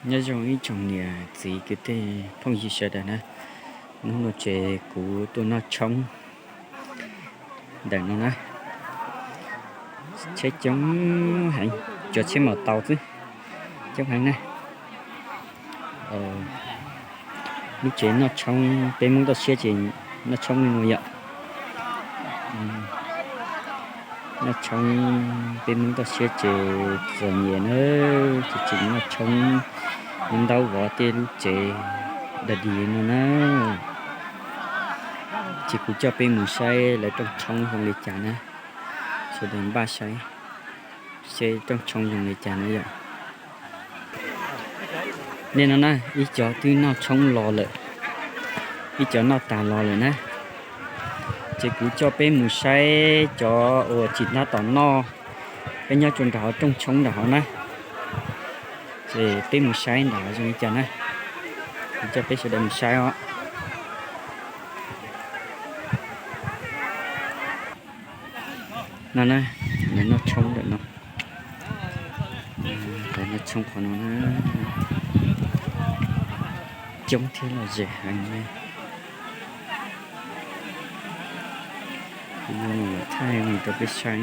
Nyob zoo ib tsoom niam txiv kwv tij phooj ywg sawv daws na, hnub no ces kuv tuaj noj tshoob ntawm no na, tsheb coob heev, cov tsheb maum taus xwb, coob heev na. Lub tsev noj tshoob peb Hmoob toj siab ces noj tshoob li no yom. Noj tshoob peb Hmoob toj siab ces txom nyem na, ces tseem noj tshoob, ntaub vov tej lub tsev dog dig li no na. Ces kuv coj peb mus saib lawv rooj tshoob zoo li cas na, sawv daws npaj saib, saib rooj tshoob zoo li cas na yom. Nej no na, ib co twb noj tshoob los lawm, ib co noj tas los lawm na. Ces kuv coj peb mus saib cov uas tsis tab tom noj, peb nyob rau nram hauv rooj tshoob nram hauv na. Ces peb mus saib nram zoo li cas na, kuv coj peb sawv daws mus saib os. No na, lawv noj tshoob ntawm no, lawv noj tshoob qhov no na, coob thiab lom zem heev li. Kuv yuav mus thaij mus rau peb saib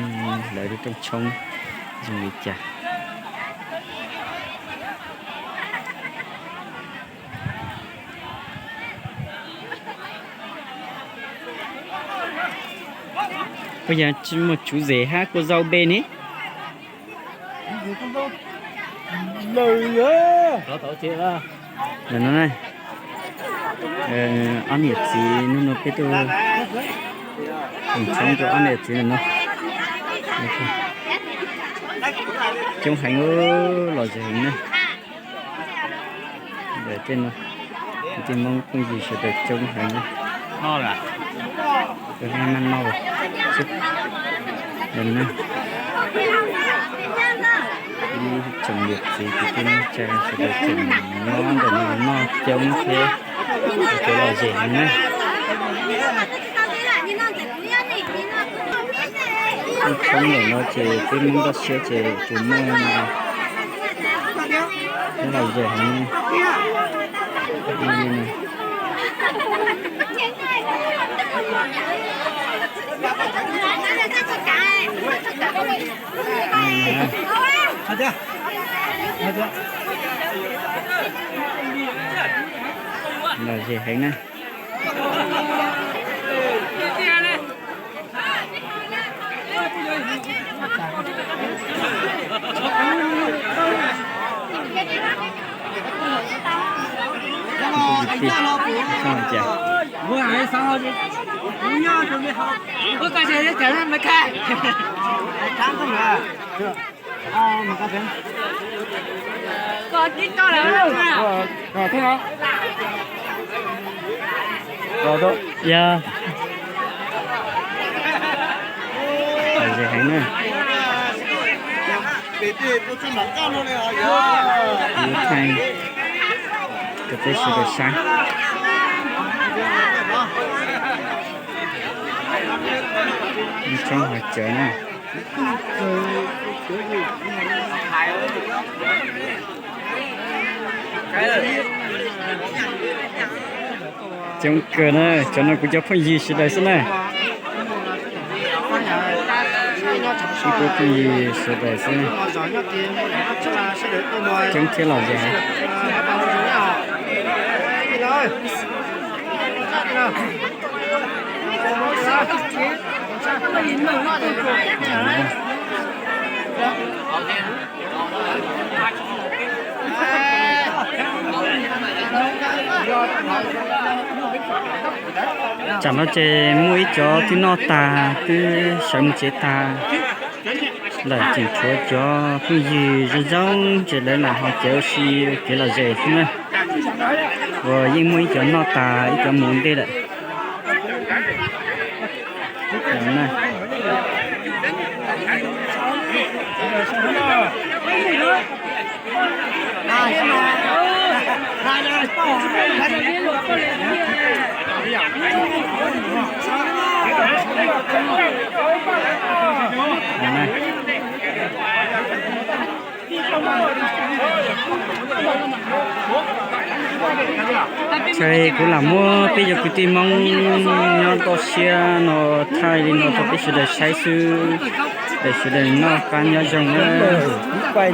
lawv lub rooj tshoob zoo li cas. Ua cas tsis muaj chú rể hả, cô dâu bên ấy? Ntawm no na, ob niam txiv hnub no peb tuaj koom tshoob rau ob niam txiv ntawm no. Coob heev, lom zem heev na. Ntawm tej no, tej Hmoob phooj ywg sawv daws coob heev na. Tus no mas no, ntawm no, ib tsoom niam txiv kwv tij neej tsa sawv daws tseem nyob ntawm no noj coob thiab, ua kev lom zem heev na. Tshoob ntawm no ces peb Hmoob toj siab ces tsuas muaj lom zem heev. Lom zem heev na. Yog, lom zem heev na. Kuv thaij rau peb sawv daws saib. Tshoob hav cawv na. Coob kawg na, cov no kuv cov phooj ywg sawv daws xwb na. Ib kuv phooj ywg sawv daws xwb. Coob thiab lom zem heev. Tsam no ces muaj ib cov twb noj tag twb sawv mus tsev tag lawm, tseem tshuav cov phooj ywg zoo zoo ces lawv lam ho cav ua si kev lom zem xwb na. Uas yeej muaj ib cov noj tag ib cov mus ua ntej lawm. Ces kuv lam muab peb cov kwv tij Hmoob nyob toj siab no thaij li no rau peb sawv daws saib xwb, es sawv daws noj qab nyob zoo nawb.